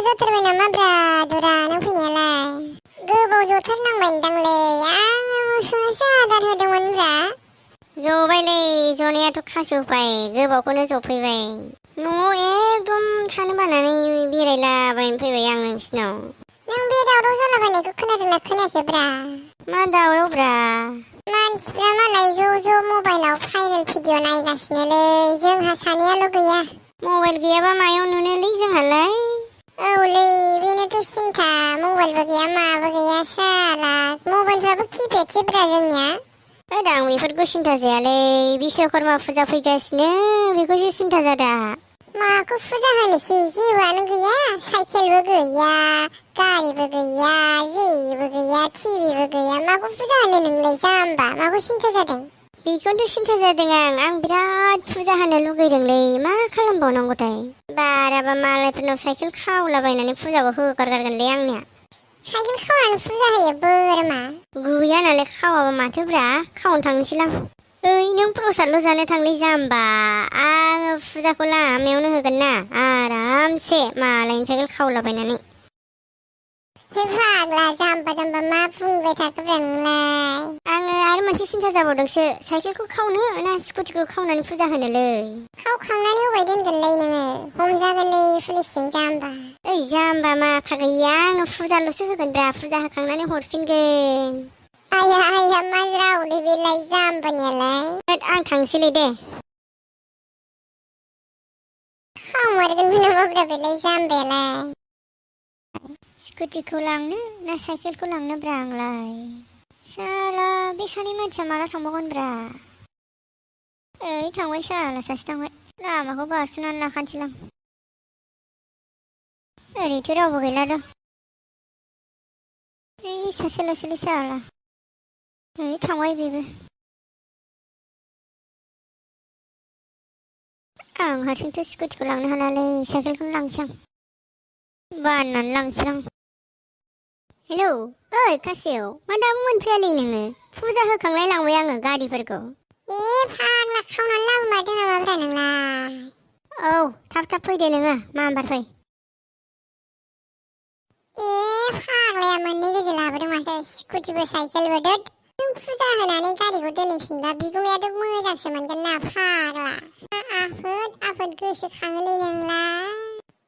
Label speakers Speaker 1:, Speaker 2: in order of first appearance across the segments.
Speaker 1: जाथारबाय नामाब्रा दुरा नों फैनायालाय गोबाव जथारनांबायदांलै आं मोसौनोसो आदार होदोंमोनब्रा।
Speaker 2: जबायलै जनायाथ' खासुबाय गोबावखौनो जफैबाय। न'आव एकदम थानो बानानै बेरायलाबायनो फैबाय आं नोंसिनाव।
Speaker 1: नों बे दावराव जालाबायनायखौ खोनादोंना खोनायाखैब्रा?
Speaker 2: मा दावरावब्रा?
Speaker 1: मानसिफ्रा मालाय ज' मबाइलाव भाइरेल भिडिअ नायगासिनोलै जोंहा सानैयाल' गैया।
Speaker 2: मबाइल गैयाबा मायाव नुनोलै जोंहालाय?
Speaker 1: औलै बेनोथ' सिन्था मबाइलबो गैया माबो गैया साला मबाइलफ्राबो किपेडसोब्रा जोंनिया।
Speaker 2: आं बेफोरखौ सिन्था जायालै बिश्वकर्मा फुजा फैगासिनो बेखौसो सिन्था जादा।
Speaker 1: माखौ फुजा होनोसै जेबोआनो गैया साइकेलबो गैया गारिबो गैया जेबो गैया टिभिबो गैया माखौ फुजा होनो नोंलाय जाम्बा माखौ सिन्था जादों?
Speaker 2: बेखौनोथ' सिन्था जादों आं बिराद फुजा होनो लुगैदोंलै मा खालामबावनांगौथाय। बाराबा मालायफोरनाव साइकेल खावलाबायनानै फुजाखौ होगारगारगोनलै आंनिया।
Speaker 1: साइकेल खावनानै फुजा होयो बोरमा?
Speaker 2: गैया नालाय खावाबा माथोब्रा खावनो थांनोसैलां। ओइ नों प्रसादल' जानो थांलै जाम्बा आङो फुजाखौ लामायावनो होगोन ना आरामसे मालायनि साइकेल खावलाबायनानै।
Speaker 1: हे फाग्ला जाम्बा मा बुंबाय थाखोब्रा नोंलाय?
Speaker 2: आङो आरो मोनसे सिन्था जाबावदोंसो साइकेलखौ खावनो ना स्कुटिखौ खावनानै फुजा होनोलै?
Speaker 1: खावखांनानै अबाय दोनगोनलै नोङो हमजागोनलै पुलिसजों जाम्बा।
Speaker 2: ओइ जाम्बा माथा गैया आङो फुजाल'सो होगोनब्रा फुजा होखांनानै हरफिनगोन।
Speaker 1: आया मा रावलै बेलाय जाम्बानियालाय?
Speaker 2: आं थांसैलै दे।
Speaker 1: खावमारगोनबो नामाब्रा बेलाय जाम्बायालाय?
Speaker 2: स्कुटिखौ लांनो ना साइकेलखौ लांनोब्रा आंलाय? साला बे सानै मानसिया माला थांबावगोनब्रा? ओइ थांबाय साला सासे थांबाय लामाखौ बारस'नानै लाखानोसैलां। ओरैथ' रावबो गैला दं। ओइ सासेल'सैलै साला। ओइ थांबाय बेबो। आं हारसिंथ' स्कुटिखौ लांनो हालालै साइकेलखौनो लांसै आं। बाननानै लांसैलां। हेलौ ओइ खासेव मा दाबो मोनफैयालै नोङो? फुजा होखांलाय लांबाय आङो गारिफोरखौ।
Speaker 1: ए फाग्ला खावनानै लाबोमारदों नामाब्रा नोंलाय?
Speaker 2: औ थाब फैदो नोङो माबार फै।
Speaker 1: ए फाग्लाया मोननै गोजो लाबोदों माथो स्कुटिबो साइकेलबो दोद। नों फुजा होनानै गारिखौ दोनहैफिनबा बिगुमायाथ' मोजांसो मोनगोन ना फाग्ला। आफोद गोसोखाङोलै नोंलाय।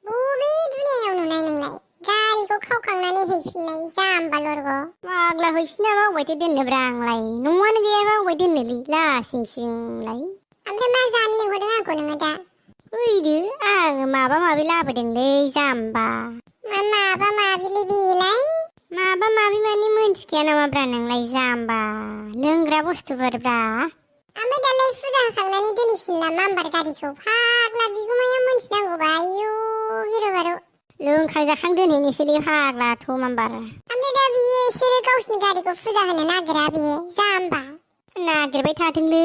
Speaker 1: बबे दुनियायाव नुनाय नोंलाय? गारिखौ खावखांनानै हैफिननाय जाम्बा लरग'।
Speaker 2: फाग्ला हैफिनाबा अबायथो दोननोब्रा आंलाय न'आनो गैयाबा अबाय दोननोलै लासिं सिंलाय।
Speaker 1: ओमफ्राय मा जानो लिंहरदों आंखौ नोङो दा?
Speaker 2: फैदो आङो माबा माबि लाबोदोंलै जाम्बा।
Speaker 1: मा माबा माबिलै बेलाय?
Speaker 2: माबा माबि माने मोनथिखाया नामाब्रा नोंलाय जाम्बा लोंग्रा बुस्थुफोरब्रा।
Speaker 1: ओमफ्राय दालाय फुजा होखांनानै दोनहैफिनला माम्बार गारिखौ फाग्ला बिगुमाया मोनथिनांगौबा आयु गिरु बारु।
Speaker 2: लोंखां जाखां दोनहैनोसैलै फाग्ला थ' माम्बार।
Speaker 1: ओमफ्राय दा बिसोरो गावसिनि गारिखौ फुजा होनो नागिरा बियो जाम्बा।
Speaker 2: नागिरबाय थाथोंलै।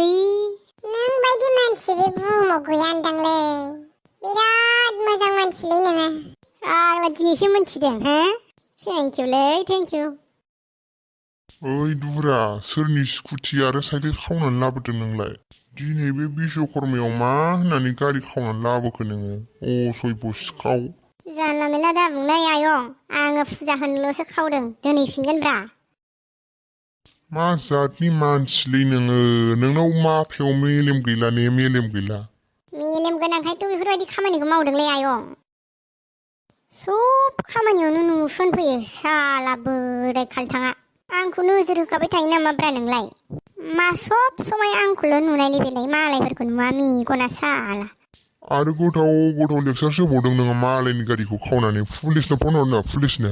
Speaker 1: नों बायदि मानसि बे बुहुमाव गैयानदांलै। बिराद मोजां मानसिलै नोङो।
Speaker 2: फाग्ला दिनैसो मोनथिदों हो? थेंकिउलै थेंकिउ।
Speaker 3: ओइ दुरा सोरनि स्कुटि आरो साइकेल खावनानै लाबोदों नोंलाय? दिनै बे बिश्वकर्मायाव मा होननानै गारि खावनानै लाबोखो नोङो? असयब' सिखाव।
Speaker 2: जानला मेला दाबुंलै आयं आङो फुजा होनोल'सो खावदों दोनहैफिनगोनब्रा।
Speaker 3: मा जातनि मानसिलै नोङो? नोंनाव माथायाव मेलेम गैला ने मेलेम गैला?
Speaker 2: मेलेम गोनांखायथ' बेफोरबायदि खामानिखौ मावदोंलै आयं। सब खामानियावनो नुसनफैयो साला बोराय खालथाङा। आंखौ नोजोर होखाबाय थायो नामाब्रा नोंलाय? मा सब समाय आंखौल' नुनायनि बेलाय मालायफोरखौ नुवा मेगना साला।
Speaker 3: आरो गोथाव लेक्सारसो होबावदों नोङो मालायनि गारिखौ खावनानै पुलिसनो फन हरनो पुलिसनो।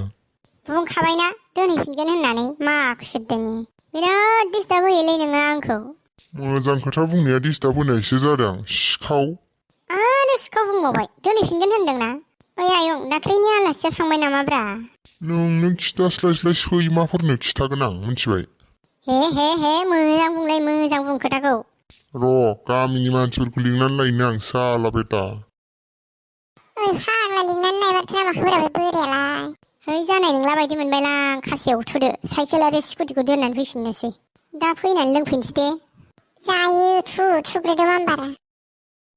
Speaker 2: बुंखाबायना दोनहैफिनगोन होननानै माखौ सेरदों बिराद दिस्टार्ब होयोलै नोङो आंखौ।
Speaker 3: मोजां खोथा बुंनाया दिस्टार्ब होनायसो जादों सिखाव।
Speaker 2: आरो सिखाव बुंबावबाय दोनहैफिनगोन होनदोंना? ओइ आयं दाख्लैनि आलासिया थांबाय नामाब्रा?
Speaker 3: नोंनो खिथास्लाय सैमाफोरनो खिथागोन आं मिथिबाय।
Speaker 2: हे मोजां बुंलाय मोजां बुं खोथाखौ।
Speaker 3: र' गामिनि मानसिफोरखौ लिंनानै लायनो आं साला बेटा।
Speaker 1: ओइ फाग्ला लिंनानै लायबाथाय माखौब्रा बे बोरायालाय?
Speaker 2: है जानाय नंला बायदि मोनबायलां खासेयाव थुदो साइकेल आरो स्कुटिखौ दोननानै फैफिननोसै। दा फैनानै लोंफैनोसै दे।
Speaker 1: जायो थुग्रोदो माम्बारा।